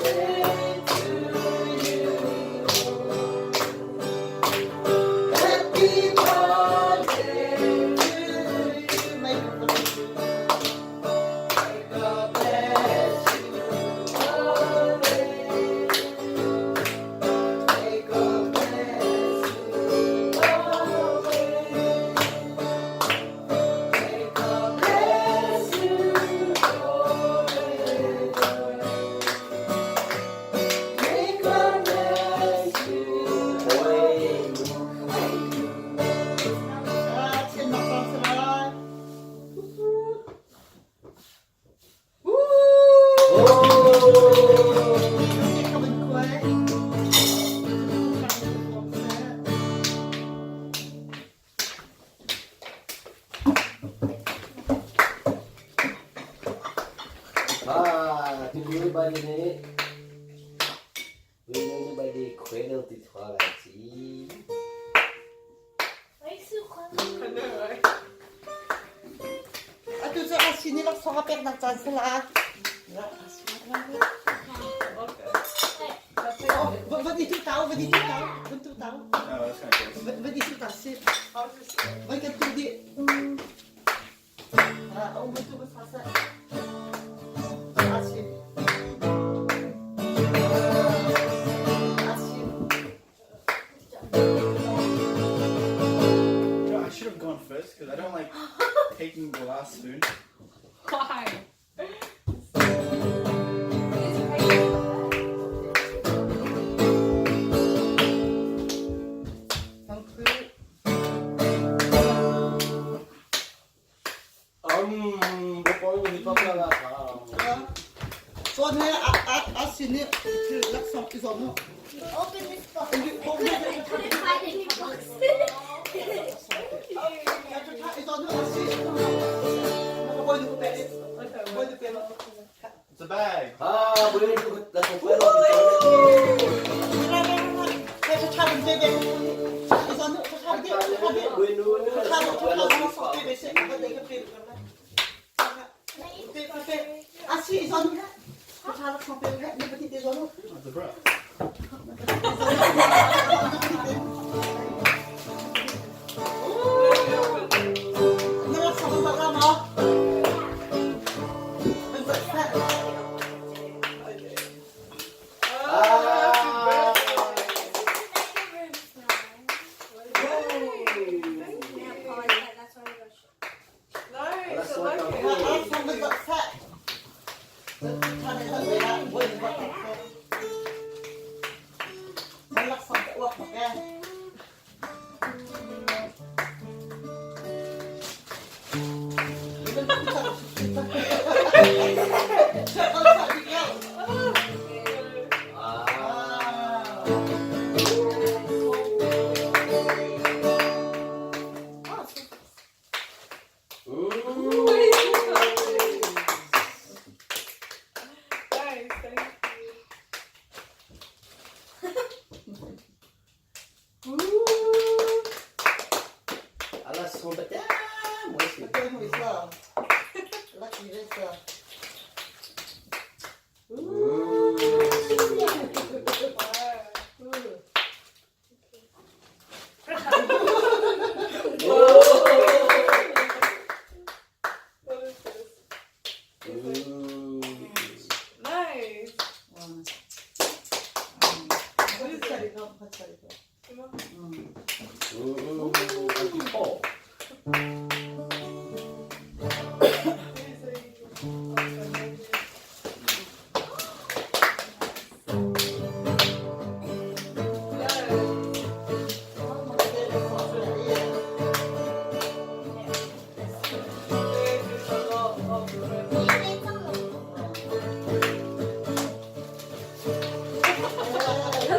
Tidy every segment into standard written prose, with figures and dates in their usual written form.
Birthday to you. Happy birthday to you. May God bless you always. May God bless you always. May God bless you always. May God bless you always. Ah, tu ba ni ni ba di khuel ti thua lai chi. Atu cu a sin i laksawng a peknak caan si la. Van i tu tau, van i tu tau, van tu tau. Van i tu ta si. Van kan tu di. Ah, um tu ba sa sa. A si. A si. You know, I should have gone first because I don't like taking the last spoon. Why? Cawn he a sin i thil laksawng i zuam u. Open this box. I couldn't find any box. I zuam u a si. It's a bag. Ah, boleh tu dah sampai lah. It's a bra. Ah. Nice, I like it. Ah. Nice, thank you. Ooh. Alah, sobat ya. Masih. What is this? Nice. What is it? Anti-pop. There's a lot of presents. Ooh,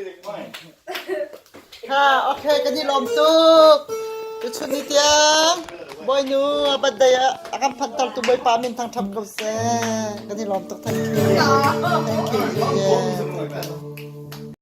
Totally declined. Ha, okay, kan i lawm tuk. Tuchun ni tiang Bawinu a birthday ah a kan phantar tu Bawipa min thangṭhat ko seh. Kan i lawm tuk. Thank you. Thank you. Mom told me Yeah. something like that.